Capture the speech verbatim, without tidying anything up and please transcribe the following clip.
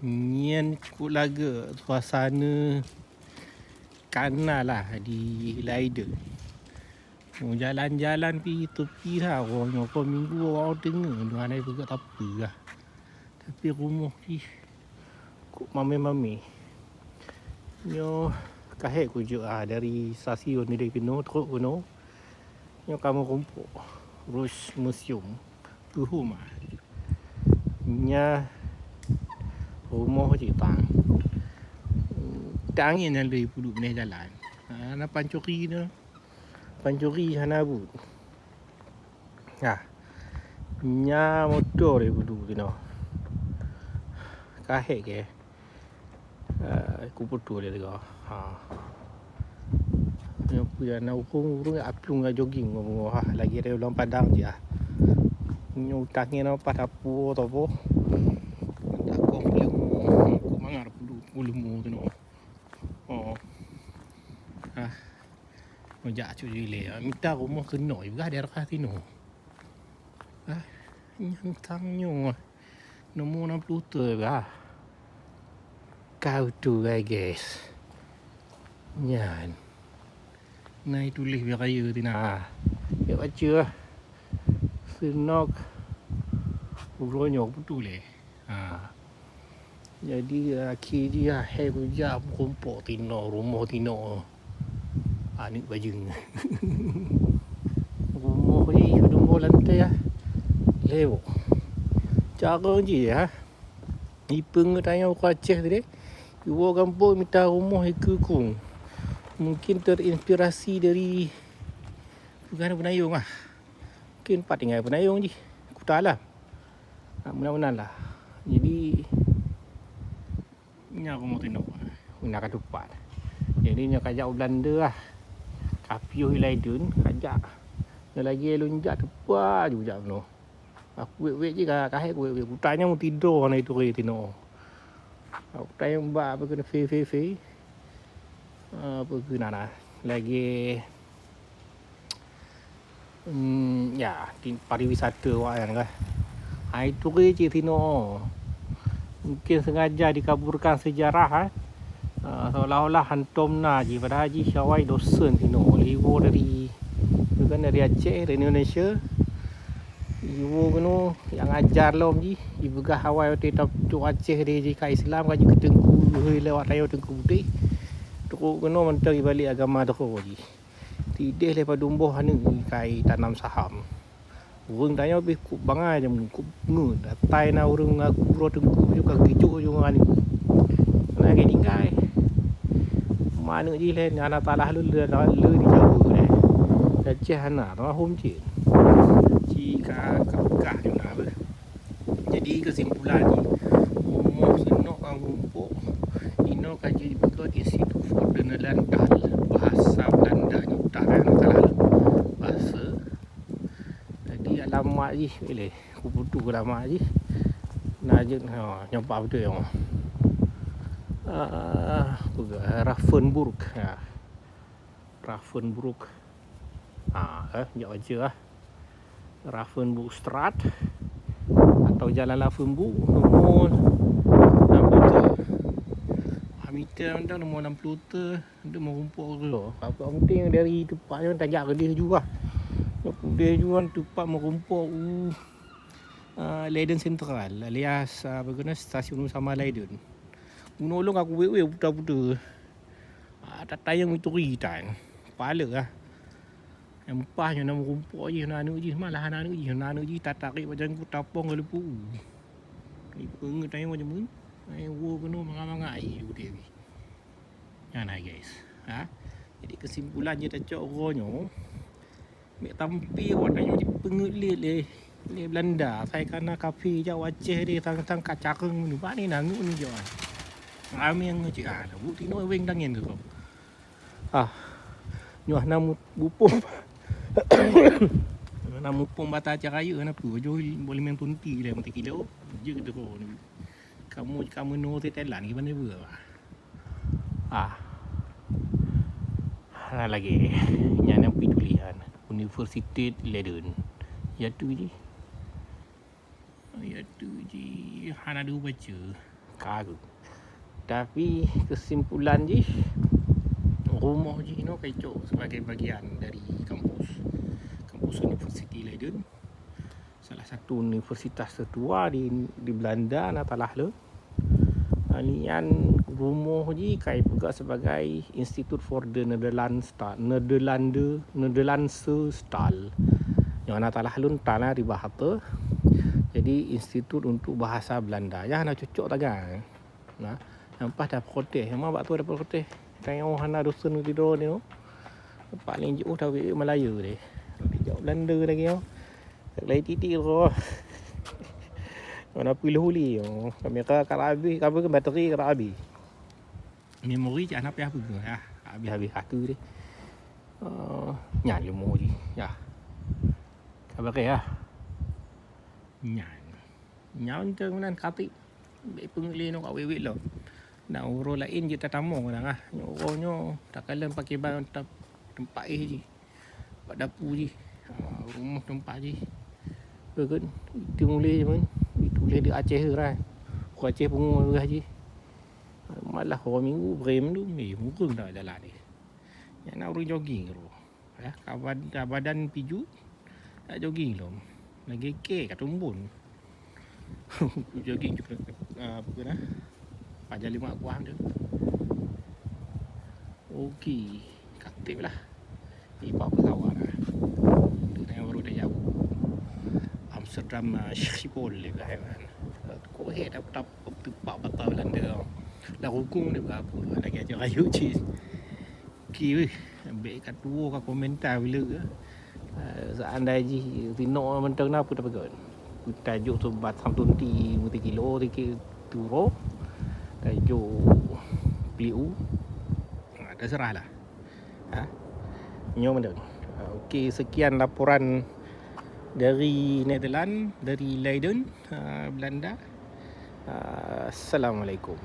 Nyan keu lagèe suasana kana lah di Leiden. Jalan-jalan pi tepi lah, oh, nyoe kon minggu awak teungoh, dua hana peugah sapeue lah. Tapi rumoh jih kok mame-mame. Nyoe ka hék kujak ah dari stasiun Leiden keunoe trok keunoe. Nyoe ka meurumpok Rijksmuseum. Tuhom ah. Nyan rumoh cit tang. Tang nyan lé peuduek binéh jalan. Ha, na pancuri na. Pancuri hana buet. Ha. Nyan moto lé peuduek tinoe. Ka hék kèe. Ah, ku putôh lé teuka. Ha. Nyoe peue na ureueng-ureueng aplueng jogging ngon ha lagi ada ulang padang je ah. Nyoe utang nyoe pas tapu topo. Takong leumo, ku mangat puluh leumo tu noh. Oh. Ah. Nyoe jak cut jilé. Mita rumoh keunoe juga daerah sinoe. Ah, nyan tang nyoe. Nomor enam puluh tu bah. Kau tu, guys. Nyan. Nai tuléh bak kayu tina. Yak baca. Senok. Uroe nyoe beutôi lé. Ha. Jadi akhé jih ah, hai kujak meurumpok tinoe, rumoh tinoe. Aneuk bajeueng. Rumoh jih dua lantai ah. Lewat. Cara jih ah. Ipeungeut tanyoe ureueng Aceh tadi. Iwoe gampông mita rumoh ikeue kung. Mungkin terinspirasi dari bukan peunayong ah. Mungkin pat tinggai peunayong jih. Kuta lah. Nah, mudah-mudahan lah. Jadi nyan rumoh tinoe. Guna ka tupat. Jadi nyoe kajak u Belanda lah. Kapiôh ilai dun kajak. Nyoe lagi lôn jak tupat ju jak bunoe. Aku wet-wet je ka kahai ku wet-wet. Kuta nyan meuti droe na itu tinoe. Kuta nyan bak apa kena fe fe fe. Apa kena nah. Lagi Hmm, ya, di pariwisata awak nyan kan. Hai turis cit sinoe. Mungkin sengaja dikaburkan sejarah eh. Uh, seolah-olah hantom na jih padahal jih awai dosen sinoe. Liwo dari bukan dari Aceh, dari Indonesia. Liwo keunoe yang ajar lom jih. Ipeugah awai watèe tok Aceh di jih ka Islam ka jikeutengku lewat rayo Teungku Putih. Trok keunoe mantong ibalik agama droe jih. Tideh lé padum boh aneuk kai tanam saham. Ureueng tanyoe pih kup bangai nyang kup ngeut. Datai na ureueng mengaku droe teungku ju ka geucok ju ngon aneuk. Na lagèe tinggai. Ma aneuk jih lé hana salah lé lé lé dijaweueb lé. Gajah hana teuma hom cit. Ci ka ka peugah ju na beuh. Jadi keusimpulan jih, rumoh seunok ka meurumpok, inoe ka jeuet jipeugöt Institut for the Netherlands Taal, bahasa Belanda nyoe Taal, bahasa. Jadi alamat jih ilèe, kupeutôh alamat jih. Na jeuet ha nyoe pat beutôi nyoe. Ah, peugah Raffenburg. Ha. Raffenburg. Ha, eh, jak baca ah. Raffenburgstraat atau Jalan Raffenburg nomor enam puluh tiga. Amita mantong nomor enam puluh tiga, untuk meurumpok dulu. Apa penting dari tempat nyoe tajak keudeh jua. Keudeh jua tempat meurumpok u uh, Leiden Central alias uh, apa guna stasiun utama Leiden. Gunong ulôn aku wet-wet puta-puta. Ah, tatayang mituri tan. Pala ah. Nyang pah nyoe na meurumpok jih, na aneuk jih, malah na aneuk jih, na aneuk jih tatarék bak jangku tapong ngon leupeu. Ipeungeut tanyoe macam ni. Ai wo keunoe mangat-mangat ai udeb. Nyan hai guys. Ha? Jadi kesimpulan je tacok uroe nyoe. Mek tampi awak tanyoe jipeungeut lé lé lé Belanda. Sai kana kafe jak u Aceh deh tang-tang ka careueng ni. Bak ni nangeuk ni jawai. Ramé ngeucik ah, bu tinoe weng tangen tu. Ah. Nyoe hana mu-, bupong. Hana mupong bata cara yeuh hana peue. Joi boleh main punti lé meuti kilo. Je tu ko ni. Kamu kamu no Thailand gimana beuh? Ah. Hana lagèe. Nyan nyang pi tulisan Universität Leiden. Ya tu jih. Ya tu jih. Hana dua baca. Ka geuh. Tapi keusimpulan jih, rumoh jih nyoe ka icok sebagai bagian dari kampus. Kampus Universiti Leiden, salah satu universitas tertua di, di Belanda na talah lôn. Nyan rumoh jih ka ipeugah sebagai Institute for the Netherlands Ta-, Nederlande, Nederlandse Taal. Nyang na talah lôn Taal na ribah apa? Jadi, Institut untuk Bahasa Belanda. Nyan na cocok tagai. Nah, nyang paih taprotes. Nyang bak tu taprotes. Tanyoe hana dosen keudroe nyoe. Paléng jiôh tawiet Meulayu deh. Dijaweueb Belanda lagèe nyoe. Lai titik roh. Mana puluh uli. Oh, kamera ka habéh, ka bateri ka habéh. Memori cak hana payah peugah, ah. Habéh-habéh aku deh. Oh, nyan ilmu jih, ya. Ka bareh, ya. Nyan. Nyan teuh meunan katik. Bèk peungeuet lé nyoe ka wèt-wèt lom. Na uroe laén jeuet tatamong ureueng ah. Nyoe uroe nyoe takalon pakriban teumpat éh jih. Bak dapu jih. Ha, rumoh teumpat jih. Beukeuet itu mulai jameun. Itu mulai di Aceh rai. Ku Aceh pungo lagèe jih. Malah uroe Minggu brem tu, eh, ureueng dah jalan ni. Nyan na ureueng jogging tu. Ya, ka bad-, ka badan pijuet, nak jogging lom. Lagèe kèe ka tumbon. Jogging juga, ah, apa kena? Pajan lima kuah tu. Okey, aktif lah. Di bawah pesawat lah. Tu dah baru dah jauh. Amsterdam, ah, Schiphol dia lah, kan. Kok hek dah, dah tepak bata Belanda. Dah rukung dia berapa? Lagi aja rayu cik. Okey weh, bèk ka tuwo ka komentar bila ke. Ah, seandai jih tinoe mantong na peue tapeugah. Tajok sumbat samtunti meuti kilo sikit turo. Tajok peliu. Ah, terserah lah. Ha? Nyoe mantong. Ah, okey, sekian laporan dari Netherlands, dari Leiden, ah, Belanda. Ah, Assalamualaikum.